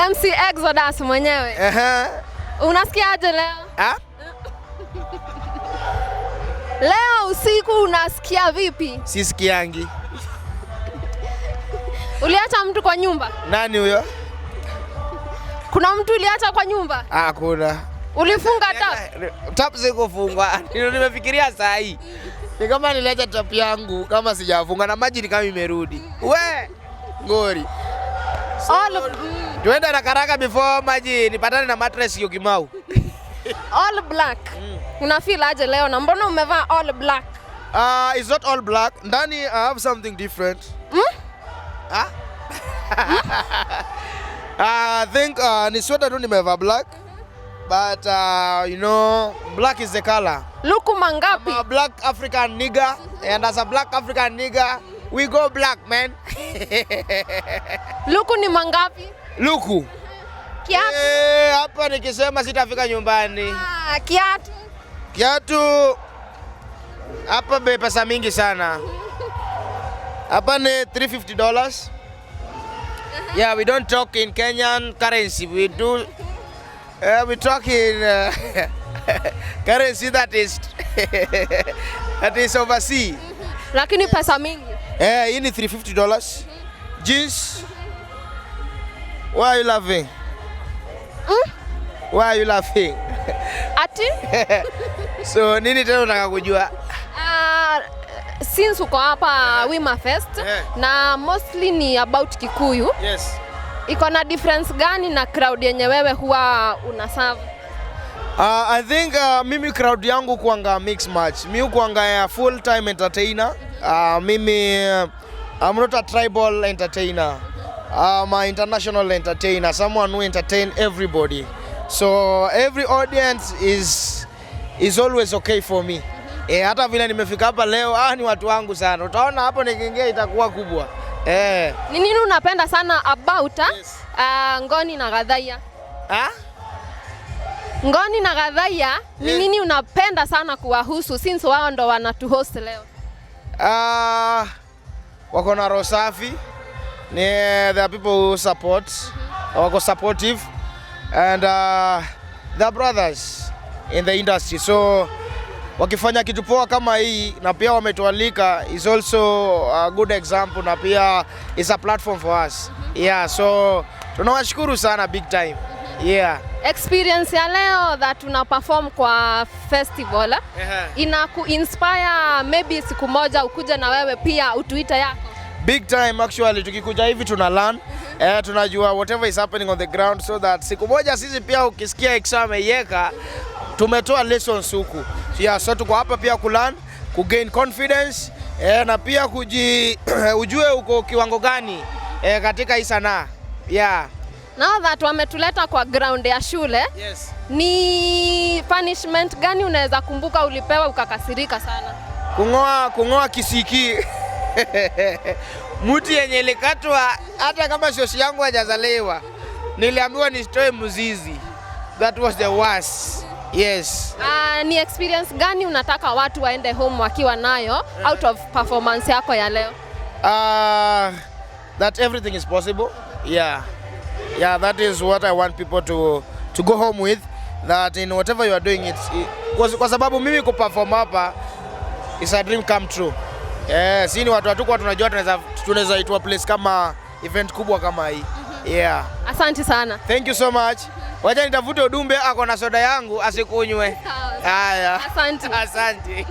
MC Exodus mwenyewe. Ehe. Unasikia aje leo? Ah? Leo usiku unasikia vipi? Sisikiangi. Uliacha mtu kwa nyumba? Nani huyo? Kuna mtu uliacha kwa nyumba? Hakuna. Ulifunga tap? Tap sikufungwa. Ndio nimefikiria saa hii. Ni kama niliacha tap yangu kama sijafunga na maji ni kama imerudi. We, ngori. All Tuenda na karaka before maji nipatane na mattress hiyo Kimau. All black. Una feel aje leo na mbona umevaa all black? It's not all black. Ndani I have something different. Ah? I think ni sweater tu nimevaa black. But black is the color. Luku mangapi? I'm a black African nigga, and as a black African nigga, we go black, man. Luku ni mangapi? Luku. Kiatu. Eh, hapa nikisema sitafika nyumbani. Ah, kiatu. Kiatu hapa bei pesa mingi sana. Hapa ni $350. Yeah, we don't talk in Kenyan currency. We talk in currency that is overseas. Lakini pesa mingi. Eh, hii ni $350. Jeans. Why are you laughing? Why are you laughing? Ati? So nini tena unataka kujua? Since uko hapa Wima Fest na mostly ni about Kikuyu. Iko na difference gani na crowd yenye wewe huwa una serve? I think mimi crowd yangu kuanga mix match. Mi kuanga ya full time entertainer. Mimi I'm not a tribal entertainer. I'm an international entertainer, someone who entertain everybody. So every audience is always okay for me. Eh, hata vile nimefika hapa leo, ah, ni watu wangu sana. Utaona hapo nikiingia itakuwa kubwa. Eh. Ni nini unapenda sana about Yes. Ngoni na Gathaiya? Ah? Ngoni na Gathaiya ni nini unapenda sana kuwahusu since wao ndo wanatuhost leo? Ah, wako na roho safi. Ni there are people who support. Wako supportive and they're brothers in the industry. So wakifanya kitu poa kama hii na pia wametualika is also a good example na pia is a platform for us. Yeah, so tunawashukuru sana big time. Yeah. Experience ya leo that una perform kwa festival ina ku inspire maybe siku moja ukuje na wewe pia utuite yako? Big time actually, tukikuja hivi tuna learn, eh, tunajua whatever is happening on the ground so that siku moja sisi pia ukisikia Exo ameiweka, tumetoa lessons huku. Yeah, so tuko hapa pia kulearn, kugain confidence, eh, na pia ujue uko kiwango gani, eh, katika hii sanaa. Yeah. Now that wametuleta kwa ground ya shule, ni punishment gani unaweza kumbuka ulipewa ukakasirika sana? Kung'oa kisiki, mti yenye ilikatwa hata kama shoshi yangu hajazaliwa, niliambiwa nisitoe mzizi. That was the worst. Yes. Ni experience gani unataka watu waende home wakiwa nayo out of performance yako ya leo? That everything is possible. Yeah, that is what I want people to go home with. That in whatever you are doing, kwa sababu mimi kuperform hapa is a dream come true. Eh, si ni watu hatukuwa tunajua tunaweza itwa place kama event kubwa kama hii. Yeah. Asante sana. Thank you so much. Wacha nitafute Odumbe ako na soda yangu asikunywe. Sawa. Haya. Asante. Asante.